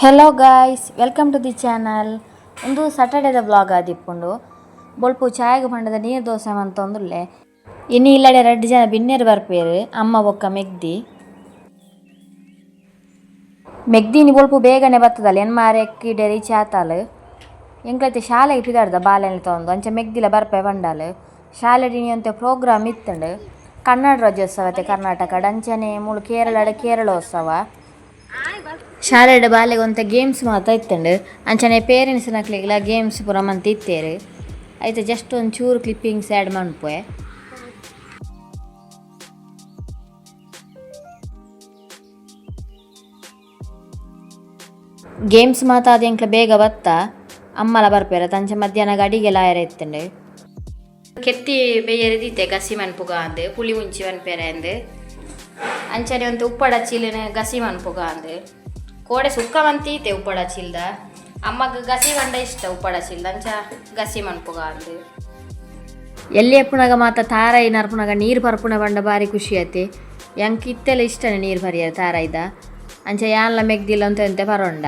Hello guys, welcome to the channel. ಉಂದು ಸಟರ್ಡೇದ vlog ಆದಿಪ್ಪುಂಡು. ಬೊಲ್ಪು ಚಾಯಗ್ ಪಂಡದ ನೀರು ದೋಸೆ ಮಂತೊಂದುಲ್ಲೆ. ಇನಿ ಇಲ್ಲಡೆ ರಡ್ಡ್ ಜನ ಬಿನ್ನೆರ್ ಬರ್ಪೇರು, ಅಮ್ಮ ಬೊಕ್ಕ ಮೆಗ್ದಿ. ಮೆಗ್ದಿನಿ ಬೊಲ್ಪು ಬೇಗನೆ ಬತ್ತದಲ್ಲ ಎನ್ಮಾರೆ ಕಿಡೆ ರೀಚ್ ಆತಾಲ್. ಎಂಕ್ಲೈತೆ ಶಾಲೆಗೆ ಪಿದಾಡ್ದ ಬಾಲೆನ್ ತೊಂದು ಅಂಚ ಮೆಗ್ದಿಲ ಬರ್ಪೆ ಪಂಡಾಲ್. ಶಾಲೆಡ್ ಇನಿ ಒಂತೆ ಪ್ರೋಗ್ರಾಮ್ ಇತ್ತುಂಡು, ಕನ್ನಡ ರಾಜ್ಯೋತ್ಸವ ಕರ್ನಾಟಕಡ್, ಅಂಚನೆ ಮೂಲು ಕೇರಳಡ್ ಕೇರಳೋತ್ಸವ. ಶಾಲೆಡ್ ಬಾಲೆಗ್ ಒಂತೆ ಗೇಮ್ಸ್ ಮಾತ ಇತ್ತುಂಡು, ಅಂಚನೆ ಪೇರೆಂಟ್ಸ್ ನಕ್ಲೆಗ್ಲ ಗೇಮ್ಸ್ ಪೂರ ಮಂತ್ ಇತ್ತೇರು. ಐತ ಜಸ್ಟ್ ಒಂಚೂರು ಕ್ಲಿಪ್ಪಿಂಗ್ಸ್ ಆ್ಯಡ್ ಮನ್ಪುವೆ. ಗೇಮ್ಸ್ ಮಾತ ಆದ್ ಎಂಕ್ಲ ಬೇಗ ಬತ್ತ, ಅಮ್ಮಲ ಬರ್ಪೆರ್ ಅಂಚ ಮಧ್ಯಾಹ್ನ ಅಡಿಗೆಲ ಆಯೆರೆ ಇತ್ತುಂಡು. ಕೆತ್ತಿ ಬೇಯರೆ ದೀತೆ ಗಸಿ ಮನ್ಪುಗ ಅಂದ್, ಪುಳಿ ಮುಂಚಿ ಮನ್ಪೆರೆ ಅಂದ್. ಅಂಚನೆ ಒಂತೆ ಉಪ್ಪಡ ಚೀಲನ ಗಸಿ ಮನ್ಪುಗ ಅಂದ್. ಕೋಡೆ ಸುಕ್ಕ ಮಂತೀತೆ ಉಪ್ಪಡ ಚೀಲ್ದ, ಅಮ್ಮಗ್ ಗಸಿ ಪಂಡ ಇಷ್ಟ ಉಪ್ಪಡ ಚೀಲ್ದ, ಅಂಚ ಗಸಿ ಮನ್ಪುಗ ಅಂದ್. ಎಲ್ಲಿ ಎಪ್ಪುನಗ ಮಾತ ತಾರಾಯಿ ನರ್ಪುನಗ ನೀರು ಪರ್ಪುನ ಪಂಡ ಬಾರಿ ಖುಷಿ ಆತೆ. ಎಂಕ್ ಇತ್ತೆಲ ಇಷ್ಟನೆ ನೀರು ಪರಿಯರೆ ತಾರಾಯ್ದ. ಅಂಚ ಯಾನ್ಲ ಮೆಗ್ದಿಲ್ಲ ಅಂತ ಎಂತೆ ಪರೋಂಡ.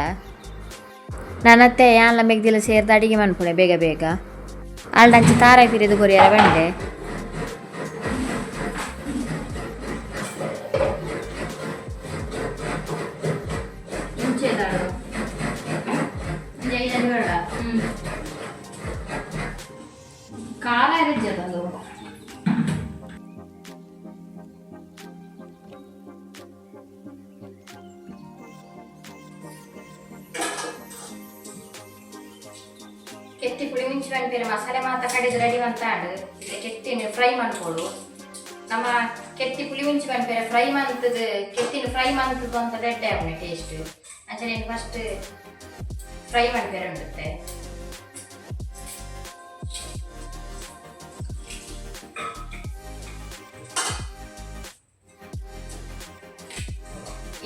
ನಾನತ್ತೆ ಯಾನ್ಲ ಮೆಗ್ದಿಲ್ಲ ಸೇರ್ದ ಅಡಿಗೆ ಮನ್ಪುಣೆ ಬೇಗ ಬೇಗ. ಆಲ್ಡ ಅಂಚ ತಾರಾಯಿ ಪಿರಿದು ಕೊರಿಯರೆ ಬಂಡೆ. ಕೆತ್ತಿ ಪುಳಿ ಮುಂಚಿ ಪನ್ಪೆರ್ ಮಸಾಲೆ ಮಾತ ಕಡೆದು ರೆಡಿ ಮಂತಾಂಡ್. ಕೆತ್ತಿನ ಫ್ರೈ ಮನ್ಪೊಡು. ನಮ್ಮ ಕೆತ್ತಿ ಪುಳಿ ಮುಂಚಿ ಪನ್ಪೆರ್ ಫ್ರೈ ಮಂತದ, ಕೆತ್ತಿನ ಫ್ರೈ ಮಂತದ ಅಂತ ರೆಡ್ಡೆ ಆಪುಂಡು ಟೇಸ್ಟ್. ಅಂಚನೆ ಫಸ್ಟ್ ಫ್ರೈ ಮನ್ಪೆರೆ ಉಂಡುತ್ತೆ.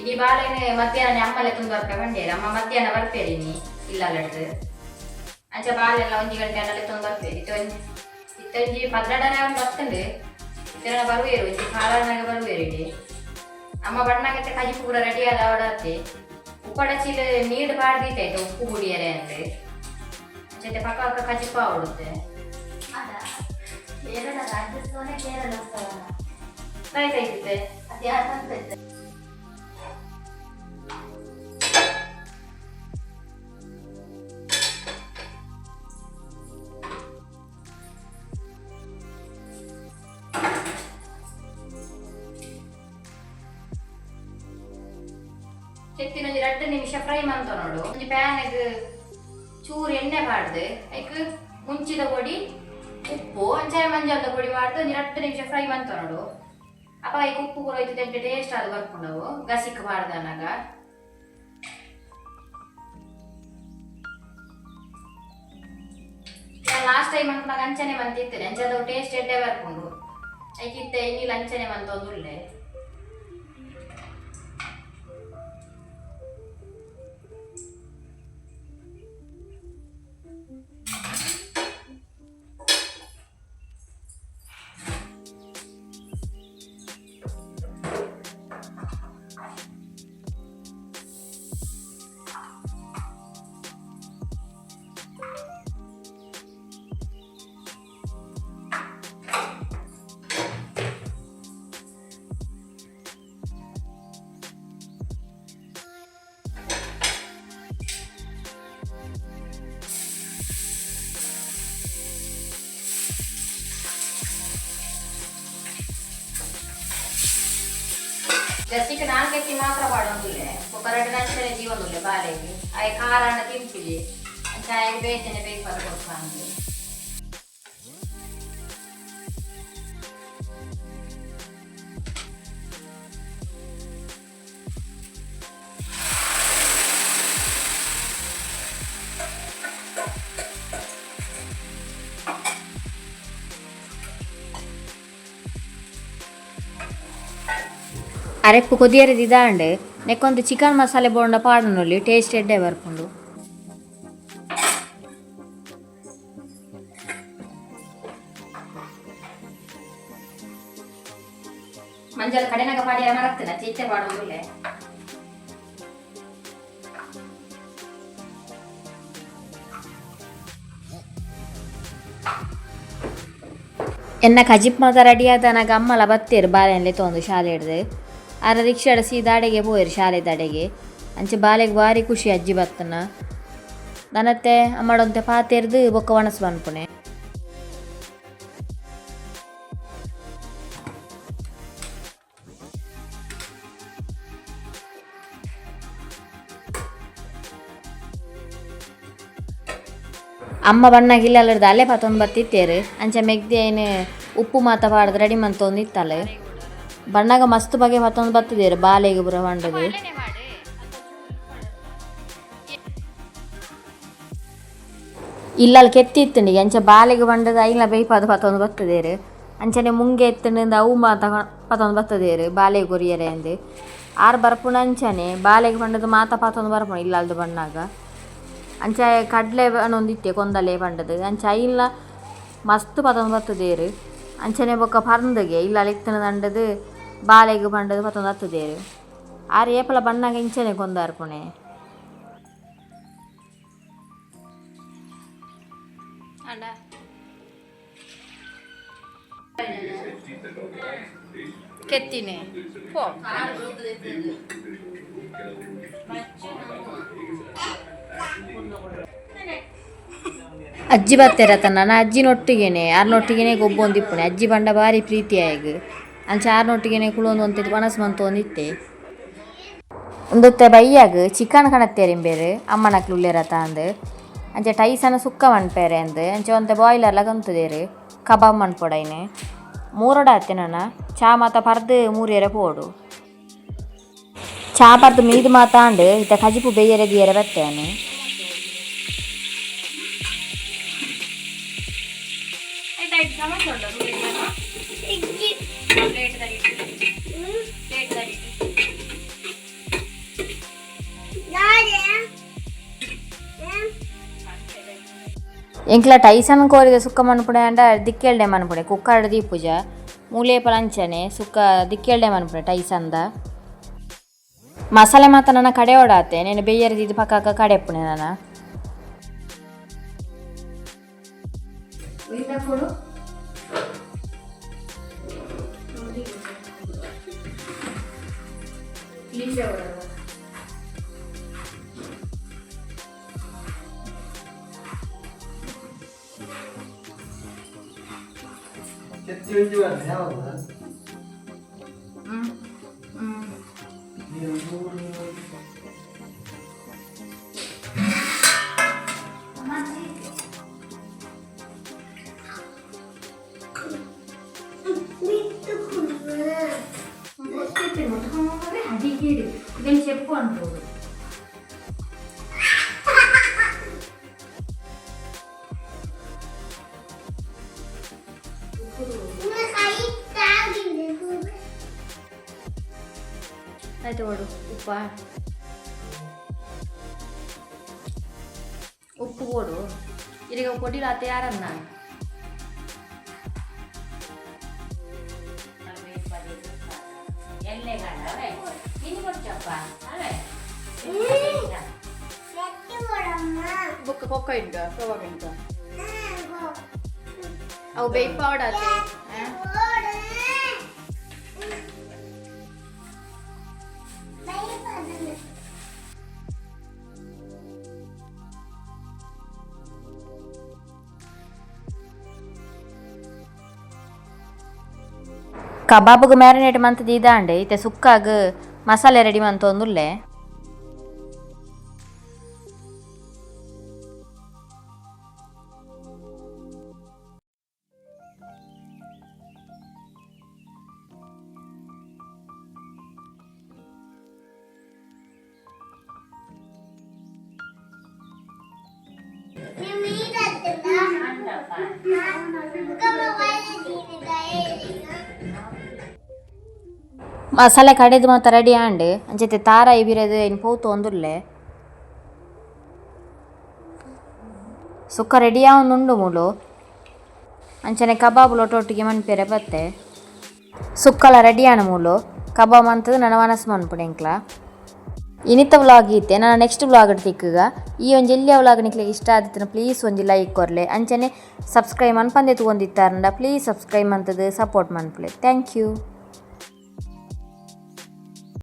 ಇಡೀ ಬಾಳೆನೆ ಮಧ್ಯಾಹ್ನ ಅಮ್ಮಲೆ ತುಂಬ ಬರ್ಪೆ ಬಂಡೇರು. ಅಮ್ಮ ಮಧ್ಯಾಹ್ನ ಬರ್ಪೇರಿ ಇನಿ ಇಲ್ಲಲ್ಲಡ್ದು. ಅಂಚ ಬಾಳೆಲ್ಲ ಒಂಜಿ ಗಂಟೆ ಅಲ್ಲೇ ತುಂಬ ಬರ್ಪೇರು. ಇತ್ತೆ ಒಂಜಿ ಇತ್ತೆ ಒಂಜಿ ಪದ್ರಡನೆ ಒಂದು ಬತ್ತಂಡು ಇತ್ತೆ ಬರುವೇರು, ಒಂಜಿ ಕಾಲನಾಗ ಬರುವೇರು. ಇಡೀ ಅಮ್ಮ ಬಣ್ಣಾಗತ್ತೆ ಕಜಿಪು ಪೂರ ರೆಡಿ ಆದ ಅವಡತ್ತೆ. ಉಪ್ಪಡ ಚೀಲ ನೀರು ಪಾಡ್ದೀತೆ ಆಯ್ತು ಉಪ್ಪು ಗುಡಿಯರೆ ಅಂತ. ಜೊತೆ ಪಕ್ಕ ಪಕ್ಕ ಕಜಿಪು ಆವಡುತ್ತೆ. ಕೇರಳ ರಾಜ್ಯೋತ್ಸವನೇ ಕೇರಳೋತ್ಸವನ. ಆಯ್ತಾಯ್ತಿತ್ತೆ. ಅದು ಯಾಕಂತ ಇತ್ತು? ಕೆತ್ತಿನ ಒಂಜಿ ರಡ್ಡ್ ನಿಮಿಷ ಫ್ರೈ ಮಂತ ನೋಡು. ಒಂಜಿ ಪ್ಯಾನ್ಗ್ ಚೂರು ಎಣ್ಣೆ ಪಾಡ್ದು ಐಕ್ ಮುಂಚಿದ ಪೊಡಿ, ಉಪ್ಪು, ಅಂಚನೆ ಮಂಜಲ್ದ ಪೊಡಿ ಪಾಡ್ದು ಒಂಜಿ 2 ನಿಮಿಷ ಫ್ರೈ ಮಂತ ನೋಡು. ಅಪ್ಪ ಐಕ್ ಉಪ್ಪು ಪೂರ ಐತೆ ಟೇಸ್ಟ್ ಅದು ಬರ್ಪುಂಡವು ಗಸಿಕ್ ಪಾಡ್ದನಾಗ. ಲಾಸ್ಟ್ ಟೈಮ್ ಅನ್ಪುನಾಗ ಅಂಚನೆ ಮಂತಿತ್ತೇನೆ, ಅಂಚದ ಟೇಸ್ಟ್ ಎಡ್ಡೆ ಬರ್ಪುಂಡು. ಐಕಿತ್ತೆ ಇನ್ನಿಲ್ಲ ಅಂಚನೆ ಮಂತೊಂದುಲ್ಲೆ. ಗಸಿಕ್ ನಾಲ್ಕಕ್ಕೆ ಮಾತ್ರ ಪಾಡೊಂದುಲ್ಲೆ, ಬೊಕ್ಕ ರಡ್ಡ್ ಅಂಚನೆ ಜೀವೊಂದುಲ್ಲೆ ಬಾಲೆಗ್. ಆಯೆ ಖಾರ ಆಂಡ ತಿನ್ಪುಜಿ, ಅಂಚ ಆಯಗ್ ಬೇತೆನೆ ಬೇಯ್ಪಾದ್ ಕೊರ್ಪ ಅಂದ್. ಅರೆಪ್ಪು ಕೊದಿಯರೆ ದಿದಾಂಡ್. ನೆಕ್ಕೊಂದು ಚಿಕನ್ ಮಸಾಲೆ ಬೋಂಡ ಪಾಡನೊಲಿ, ಟೇಸ್ಟ್ ಎಡ್ಡೆ ಬರ್ಪುಂಡು. ಮಂಜಲ್ ಕಡೆನಗ ಪಾಡಿಯರ ಮರತ್ತನ ಚೀಚೆ ಪಾಡೊಂದುಲ್ಲೆ. ಎನ್ನ ಕಜಿಪ್ ಮಾತ ರೆಡಿ ಆದನಾಗ ಅಮ್ಮಲ ಬತ್ತೇರು ಬಾಲೆನ್ಲೆ ತೊಂದು ಶಾಲೆ ಹಿಡ್ದು ಆರ ರಿಕ್ಷಾಡ ಸೀದಾ ಅಡೆಗೆ ಪೋಯರು ಶಾಲೆ ದಡೆಗೆ. ಅಂಚೆ ಬಾಲೆಗೆ ಭಾರಿ ಖುಷಿ ಅಜ್ಜಿ ಬತ್ತನ. ನನ್ನತ್ತೆ ಅಮ್ಮಡೊಂತೆ ಪಾತೆರ್ದು ಬೊಕ್ಕ ಒಣಸು ಮನ್ಪುಣೆ. ಅಮ್ಮ ಬಣ್ಣಗೆ ಇಲ್ಲಲ್ಲರ್ದು ಅಲ್ಲೇ ಪತ್ತೊಂದು ಬತ್ತಿತ್ತೇರು. ಅಂಚೆ ಮೆಗ್ದಿ ಐನು ಉಪ್ಪು ಮಾತ ಪಾಡ್ದು ರೆಡಿ ಮಂತೊಂದು ಇತ್ತಲ್ಲ. ಬಣ್ಣಗ ಮಸ್ತ್ ಬಗೆ ಪತ್ತೊಂದು ಬತ್ತಿದೇರು ಬಾಲೆಗೆ ಪೂರ ಪಂಡದು. ಇಲ್ಲಲ್ಲಿ ಕೆತ್ತಿ ಇತ್ತುಂಡಿಗೆ ಅಂಚೆ ಬಾಲೆಗೆ ಬಂಡದ ಐಲ ಬೇಯ್ಪಾದ ಪತ್ತೊಂದು ಬತ್ತದೇರು. ಅಂಚನೆ ಮುಂಗೆ ಎತ್ತುಂಡು ಅವು ಮಾತ ಪತ್ತೊಂದು ಬತ್ತದೇರು ಬಾಲೆಗೆ ಕೊರಿಯರೆ ಅಂದು. ಆರು ಬರ್ಪುಣ ಅಂಚನೆ ಬಾಲೆಗೆ ಬಂಡದ ಮಾತ ಪತ್ತೊಂದು ಬರ್ಪುಣ ಇಲ್ಲಲ್ದು ಬಣ್ಣಾಗ. ಅಂಚೆ ಕಡಲೆ ಒಂದಿತ್ತೆ ಕೊಂದಲೆ ಪಂಡದು. ಅಂಚೆ ಐಲ ಮಸ್ತ್ ಪತ್ತೊಂದು ಬತ್ತದೇರು. ಅಂಚನೆ ಬೊಕ್ಕ ಪರ್ಂದಗೆ ಇಲ್ಲ ಇತ್ತನ ದಂಡದು ಬಾಲೆಗೆ ಪಂಡದು ಪತ್ತೊಂದು ಹತ್ತದೇರು. ಆರು ಏಪಲ ಬಣ್ಣಾಗ ಇಂಚನೆ ಕೊಂದಾರ್ಪುಣೆ. ಕೆತ್ತಿನೆ ಪೋ. ಅಜ್ಜಿ ಬತ್ತೆರ ತನ್ನ ಅಜ್ಜಿನೊಟ್ಟಿಗೆನೆ ಆರ್ನೊಟ್ಟಿಗೆನೆ ಗೊಬ್ಬೊಂದಿಪ್ಪುಣೆ. ಅಜ್ಜಿ ಪಂಡ ಭಾರಿ ಪ್ರೀತಿ ಆಯಗ್. ಅಂಚ ಆರ್ನೊಟ್ಟಿಗೆನೆ ಕುಲೊಂದು ಒಂತೆ ವನಸ್ ಮಂತೊಂದಿತ್ತೆ. ಉಂದೊತ್ತೆ ಬಯ್ಯಾಗ್ ಚಿಕನ್ ಕಣತ್ತೇರ್ ಇಂಬೆರ್ ಅಮ್ಮನಕ್ಲು ಉಲ್ಲೆರತ ಅಂದ್. ಅಂಚೆ ಟೈಸನ ಸುಕ್ಕ ಮನ್ಪೆರೆ ಅಂದ್. ಅಂಚೆ ಒಂತೆ ಬಾಯ್ಲರ್ಲ ಕಂತುದೇರು ಕಬಾಬ್ ಮನ್ಪೊಡೈನೆ. ಮೂರೊಡ ಆತೆ ನನ ಚಾ ಮಾತ ಪರ್ದು ಮೂರಿಯರೆ ಪೋಡು. ಚಾ ಪರ್ದು ಮೀದು ಮಾತಾಂಡು ಇತ್ತ ಕಜಿಪು ಬೇಯರೆ ದಿಯರೆ ಬತ್ತೇನೆ. ಎಂಕ್ಲ ಟೈಸನ್ ಕೋರಿದ ಸುಕ್ಕ ಮನ್ಪುಡೆ ಅಂಡ ದಿಕ್ಕೆಲ್ಡೆ ಮನ್ಪುಡೆ ಕುಕ್ಕರ್ಡ್ ದೀಪುಜ ಮೂಲೇಪಲ ಅಂಚನೆ ಸುಕ್ಕ ದಿಕ್ಕೆಲ್ಡೆ ಮನ್ಪುಡೆ ಟೈಸನ್ದ. ಮಸಾಲೆ ಮಾತ ನನ್ನ ಕಡೆ ಓಡಾತೆ ನೇನು ಬೇಯರ್ದಿದ್ದು ಪಕ್ಕ ಕಡೆಪ್ಪುಣೆ ನನ್ನ. ಕೆತ್ತಿ ಒಂಜಿ ಬರ್ತೆ ಯಾವಾಗ ನೀರು ಮೂರು. చెప్పు అంటాడు. అయితే వాడు ఉప్పా ఉప్పు పోడు ఇరిగ పొడిలా తయారన్నా. ಬುಕ್ ಕೊಕ್ಕ ಇಂಟ ಕಬಾಬ್ ಇಂಟ ಅವು ಬೇಯ್ಪಾವಡಾತೆ. ಕಬಾಬ್ಗೆ ಮ್ಯಾರಿನೇಟ್ ಮಂತ್ ದೀದಾಂಡ್. ಇತ್ತೆ ಸುಕ್ಕಾಗ್ ಮಸಾಲೆ ರೆಡಿ ಮಂತೊಂದುಲ್ಲೆ. ಮಸಾಲೆ ಕಡೆದು ಮಾತ ರೆಡಿ ಆಂಡ್. ಅಂಚತೆ ತಾರಾಯಿ ಬಿರದು ಇನ್ ಪೋತು ಒಂದುಲ್ಲೆ. ಸುಕ್ಕ ರೆಡಿ ಆವೊಂದುಂಡು ಮೂಲು. ಅಂಚನೆ ಕಬಾಬ್ ಲೊಟೊಟ್ಟಿಗೆ ಮನ್ಪೆರೆ ಬತ್ತೆ. ಸುಕ್ಕಲ ರೆಡಿ ಆಂಡ್ ಮೂಲು. ಕಬಾಬ್ ಮಂತದು ನನ ವನಸ್ ಮನ್ಪುಡೆ ಎಂಕ್ಲ. ಇನಿತ ವ್ಲಾಗ್ ಇತ್ತೆ. ನಾನು ನೆಕ್ಸ್ಟ್ ವ್ಲಾಗ್ ತಿಕ್ಕುಗ. ಈ ಒಂಜಿ ಎಲ್ಯ ವ್ಲಾಗ್ ನಿಕ್ಲೆಗ್ ಇಷ್ಟ ಆದಿತ್ತಿನ ಪ್ಲೀಸ್ ಒಂಜಿ ಲೈಕ್ ಕೊರ್ಲೆ. ಅಂಚನೆ ಸಬ್ಸ್ಕ್ರೈಬ್ ಮನ್ಪಂದೆ ತೂವೊಂದಿತ್ತಾರಂಡ ಪ್ಲೀಸ್ ಸಬ್ಸ್ಕ್ರೈಬ್ ಮಂತದು ಸಪೋರ್ಟ್ ಮನ್ಪುಲೆ. Thank you.